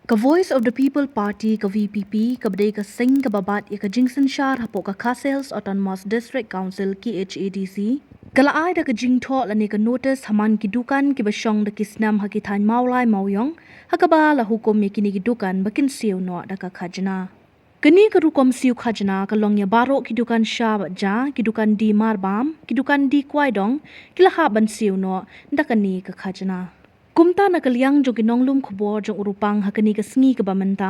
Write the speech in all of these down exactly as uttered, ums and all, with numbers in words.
Ka Voice of the People Party, ka V P P, kaba dei ka seng kaba bat ïa ka jingsynshar hapoh ka Khasi Hills Autonomous District Council, K H A D C, ka la ai da ka jingthoh lane ka notice ha man ki dukan kiba shong da ki snem ha ki thaiñ Mawlai Mawiong, ha kaba la hukum ïa kine ki dukan ba kin siew noh da ka khajna. Kane ka rukom siew khajna ka long ïa baroh ki dukan sha bad ja, ki dukan die marbam, ki dukan die kwai dong, ki la hap ban siew noh da kane ka khajna. Kumta na ka liang jong ki nonglum khubor jong u Rupang ha kane ka sngi kaba mynta,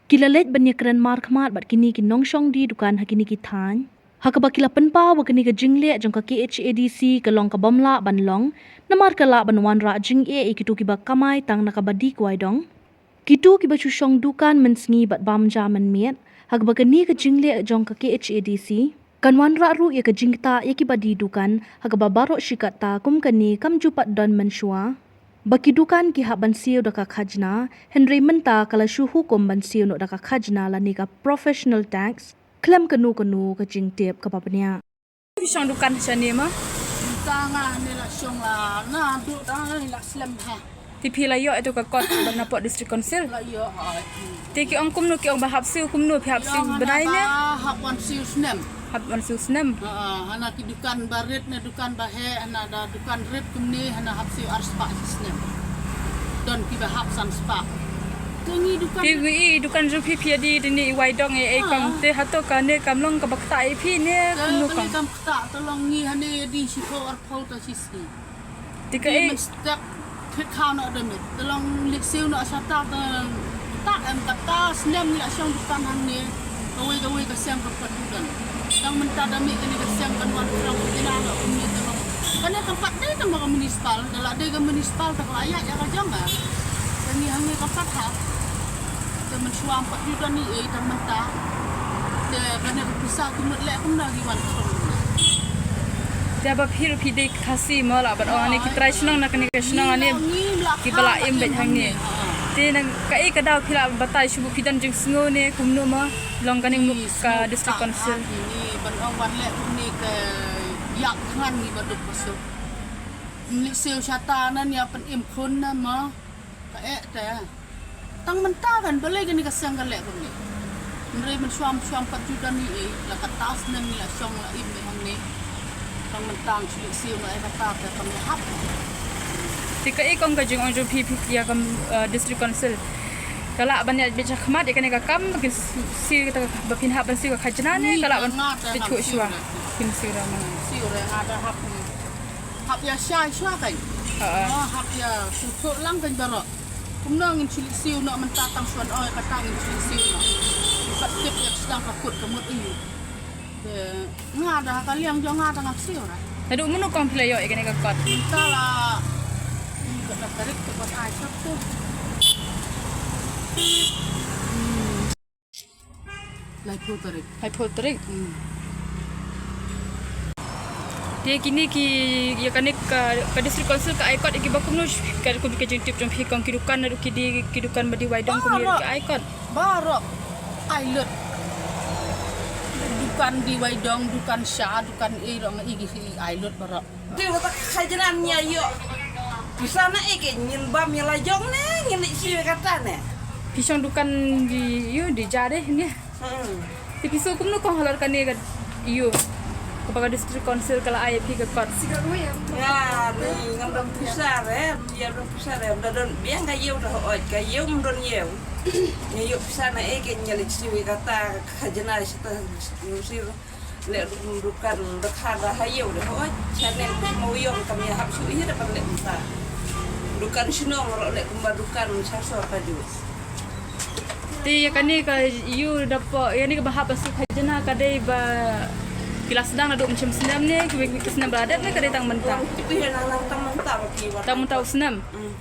ki la leit ban ïakren markhmat bad kine ki nongshong die dukan ha kine ki thaiñ, ha kaba ki la pynpaw ba kane ka jingleh jong ka K H A D C ka long ka bym lah ban long, namar ka lah ban wanrah jingeh ïa kito kiba kamai tang na kaba die kwai dong, kito kiba shu shong dukan mynsngi bad bam ja mynmiet, ha kaba kane ka jingleh jong ka K H A D C kan wanrah ruh ïa ka jingktah ïa kiba die dukan, ha kaba baroh shi katta kum kane kam ju pat don mynshuwa ba ki dukan ki hap ban siew da ka khajna, hynrei mynta ka la shu hukum ban siew noh da ka khajna lane ka professional tax khlem kano kano ka jingtip kaba bniah. Phi shong dukan shane ma? Mynta nga ne la shong la na du da la slem ha. Te phi la ïoh ïa ka kot ban na pok District Council? La ïoh ha. Te ki ong kumno, ki ong ba hap siew kumno, phi hap siew bnai ne? Hap wan siew snem. Hap wan siew snem. Ha, hana ki dukan ba rit ne dukan ba heh, hana da dukan rit kumne, hana hap siew ar spah shi snem. Don kiba hap san spah. Te ngi dukan, te ngi i dukan jong phi phi ïa die, die ne i wai dong ei ei kong. Te hato kane kam long kaba ktah ïa phi ne kumno kong? Kane kam ktah, te long ngi hane ïa die shiphew arphew ta shi sngi. Te kaei? Step phi khaw noh da met. Te long leit siew noh shata te ktah em, kata snem ngi la shong dukan hangne. Kawei kawei ka seng ka pat dukan. Tang mynta da mih kane ka seng kan wan phrang ka jina noh kumne te long. Kane kam pat dei tang ba ka municipal, da la dei ka municipal te ka la ïaid ïa ka jong ka. Te ngi hangne kam pat hap. Te mynshuwa pat ju don ei ei tang mynta. Te kane ka pisa ki mut leh kumno ki wan phrang. Te ba phi ruh phi dei Khasi mo, lah ban ong ane ki trai shnong na kane ka shnong ane kiba la im beit hangne. Te na kaei ka daw phi la batai shuh ba phi don jingsngew ne kumno mo, long kane ka District Council. Ngi ban ong wan leh kumne ka ïap khngan ngi ba duk ba suk. Ym leit siew shata nan ïa pynim khun na mo. Ka eh te. Tang mynta kan balei kane ka seng ka leh kumne. Hynrei mynshuwa mynshuwa pat ju don ei ei, la kata snem ngi la shong la im ei hangne. Tang mynta ngi shu leit siew noh ei kata te kam ïahap. Te kaei kong ka jingong jong phi phi ïa ka, eh, District Council, ka lah ban ïaid beit shakhmat ïa kane ka kam ba kin siew kata, ba phin hap ban siew ka khajna ne ka lah ban pynthut shuwa? Phin siew ra ma nga. Siew ra nga da hap. Hap ïa shai shuwa kan. Ha. Oh, hap ïa shu thoh lang kan baroh. Kumno ngin shu leit siew noh mynta tang shuwa, oh, kata ngin shu leit siew noh. Pat tip ïa sdang ka kut ka mut ïa. Te nga da ka liang jong nga da ngam siew ra. Naduh mynno kong phi la ïoh ïa kane ka kot? Mynta la, hmm, ka tarik te kot ai sap tu. Hmm. Laiphew tarik. Laiphew tarik. Hmm. Te kine ki, ïa kane ka, ka District Council ka ai kot ïa kiba kumno, ka, ka jingtip jong phi kong, ki dukan naduh ki die, ki dukan ba die wai dong kumno ki ai kot? Baroh. Baroh. Ai lut. Dukan die wai dong, dukan sha, dukan ei ruh ngi ai lut baroh. Te kata ka khajna ngi ïoh. Pisa na ei ke ngin bam ïa la jong ne ngin leit siew kata ne. Phi shong dukan die, ïoh, die ja de ne. Hmm. Te phi siew kumno kong halor kane ka ïoh, kaba ka District Council ka la ai ïa phi ka kot? Ïa ni ngam don pisa re, ïa don pisa re, da don biang ka ïew da hooid, ka ïew ym don ïew. Ngi ïoh pisa na ei ke ngin leit siew kata ka khajna sha ta siew. Leh dukan, dukan, dukan da ha ïew da hooid. Channel ki mo ïong kam ïa hap shuh ïa da ban leh mynta. Dukan shnong ruh leh kumba dukan sha sor ka ju. Te ïa kane ka ïew da pok, ïa kane kaba hap ban siew khajna ka dei ba ki la sdang naduh mynshem snem ne, ki, ki snem ba la dep ne ka dei tang mynta? Tang mynta u snem. Hmm.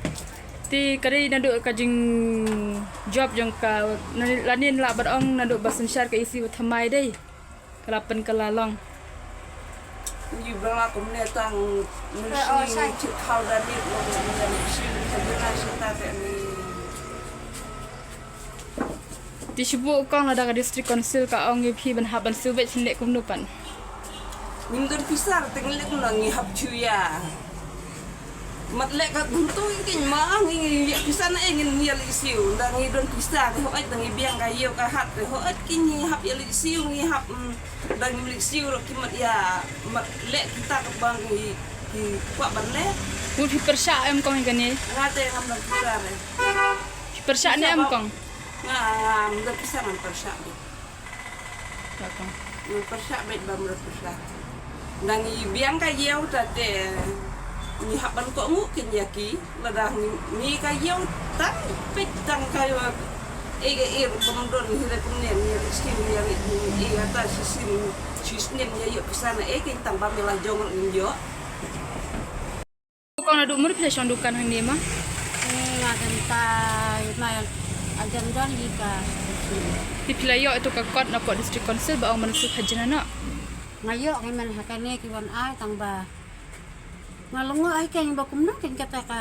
Te ka dei naduh ka jingjop jong ka, na, lane lah ban ong naduh ba synshar ka isi ba thymmai dei. Ka la pynkylla long. Ngi ba la kumne tang mynsngi chit khaw da nit long, ngi shi ka bina shi ta te ni. Te shu buh kong lada ka District Council ka ong ïa phi ban hap ban siew beit shin leh kumno pat? Ngim don pisa te ngi leh kumno, ngi hap shu ïa. Mat leh ka bun tu kin ma ngi ïa pisa na ngin ïa leh siew. Da ngi don pisa te hooid, da ngi biang ka ïew ka hat te hooid, kin ngi hap ïa leh siew, ngi hap, mm, da ngi leh siew ro ki mat ïa, mat leh kita ka bang ngi ki kwah ban leh. Mut phi pyrshah em kong ïa kane? Nga te ngam don pisa re. Phi pyrshah ne em kong? Nga, ngam don pisa, ngam pyrshah beit. Ngi pyrshah beit ba mrad pyrshah. Da ngi biang ka ïew ta te ngi hap ban kohnguh kin ïa ki. Lada ngi, ngi ka ïew tang peit tang ka ïew. Ei ka ir bym don hi re kumne, ngi ri skim ngi ri, ngi ata shisien, shisnem ngi ïoh pisa na ei kin tang ba me la jong ngi ïoh. Kong naduh mur phi la shong dukan hangne ma? Nga dang ta ma ajan don hi ka. Te phi la ïoh ïa tu ka kot na pdeng District Council ba ong ban siew khajna noh? Nga ïoh, ngi man ha kane ki wan ai tang ba nga long ai keng ba kumno keng kata ka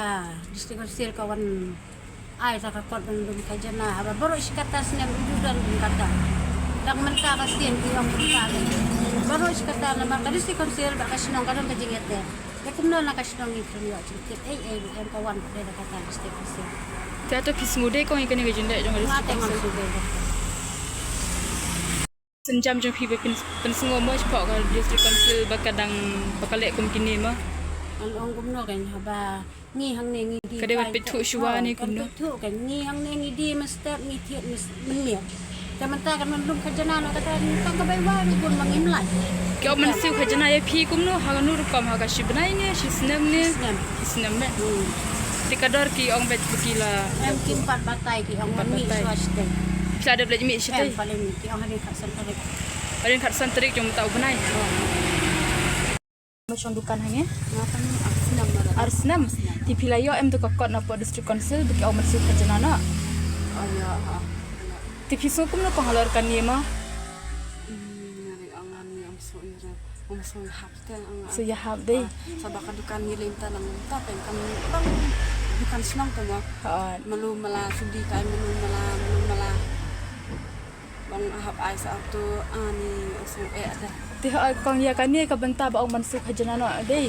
District Council ka wan ai ta ka kot ban lum khajna, haba baroh shi katta snem u ju don lum kata. Dang mynta ka sien ki ong mynta ka. Baroh shi katta namar ka District Council bad ka shnong ka don ka jingïater. Te kumno na ka shnong ngi khlem ïoh jingtip ei ei, em ka wan pdeng da kata District Council. Te hato phi sngewdei kong ïa kane ka jingdei jong ka District Council? Nga te ngam sngewdei. Sienjam jong phi ba pyn, pynsngew mo shapoh ka District Council ba ka dang, ba ka leh kum kine mo? Ngan ong kumno keng haba ngi hangne ngi die. Ka dei ban peit thuh shuwa ne kumno? Peit thuh keng, ngi hangne ngi die mynstep, ngi thied mynmiet. Te mynta kan wan lum khajna noh kata, tang ka bai wai ruh bun ma ngim lait. Ki ong ban siew khajna ïa phi kumno, ha kano rukom, ha ka shi bnai ne, shi snem ne? Shi snem. Shi snem ne. Hmm. Te ka dor ki ong beit ba ki la. Em, kim pat batai, ki ong ban mih shuwa shatei. Phi la dep leit mih shatei? Em, phi la mih, ki ong hadien khatsan tarik. Hadien khatsan tarik jong mynta u bnai. Oh. Ma shong dukan hangne? Nga tang ar snem. Ar snem? Ar snem. Te phi la ïoh em tu ka kot na pdeng District Council ba ki ong ban siew khajna noh? Oh, ïa, ha. Te phi sngew kumno kong halor kane ma? Hmm, nga ri ong ani ong so ira, ong so hap. Te, ah, so ïahap dei. Ah, sa ba ka dukan ngi lem ta nang ta pen kan bang dukan shnong te mo. Ha. Malu mala sudi kai malu mala, malu mala. Bang hap ai sa tu ani so eh da. Te ha kong ïa kane ka bynta ba ong ban siew khajna noh dei.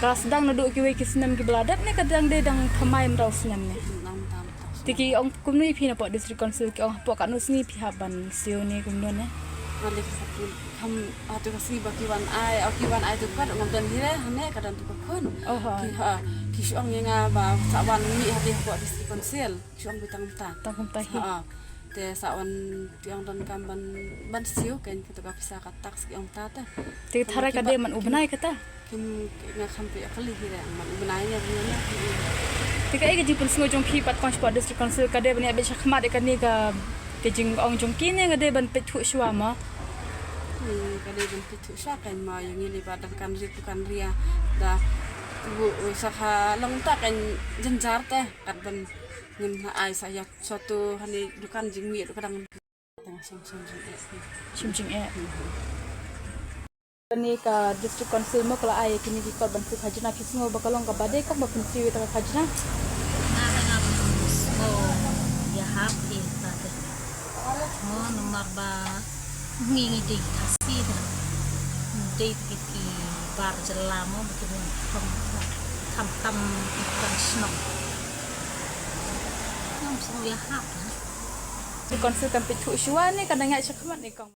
Ka sdang naduh kiwei ki snem kiba la dep ne ka dang dei dang thymmai mraw snem ne? Nang tam tam. Te ki ong kumno ïa phi na pdeng District Council, ki ong hapoh katno sngi phi hap ban siew ne kumno ne? Nga leh ka pun. Kam, ah, tu ka sngi ba ki wan ai, ah, ki wan ai tu ka ngam don hi re, hane ka don tu ka khun. Oh, ha. Ki, ha, ki shu ong ïa nga ba sa wan mih ha te hapoh District Council. Ki shu ong ba tang kumta. Tang kumta hi. Ha. Te sa wan ki ong don kam ban, ban siew keng kata ka pisa ka tax ki ong ta te. Te tharai ka dei man u bnai kata? Kim, nga kham peit kali hi re, man u bnai ne bnai ne. Te kaei ka jingpynsngew jong phi pat kong shapoh District Council, ka dei ban ïa beit shakhmat ïa kane ka, ka jingong jong ki ne ka dei ban peit thuh shuwa mo? Hmm, ka dei ban peit thuh shuwa keng mo, ïa ngi li ba dang kan ri tu kan ria da tu sa ka long ta keng jynjar te kat ban ngin ai sa ïa sa tu hane dukan jingmih tu ka dang. Shim jingeh. Kane ka District Council mo ka la ai ïa kine ki kot ban siew khajna, phi sngew ba ka long kaba dei kong ba pynsiew ïa ka khajna? Nga te ngam sngew ïahap ïa kata te. Mo namar ba ngi ngi dei Khasi te. Dei ki, ki bar jylla mo ba ki bun kham kham kham ki bar shnong. Ngam sngew ïahap. District Council kan peit thuh shuwa ne kan dang ïaid shakhmat ne kong?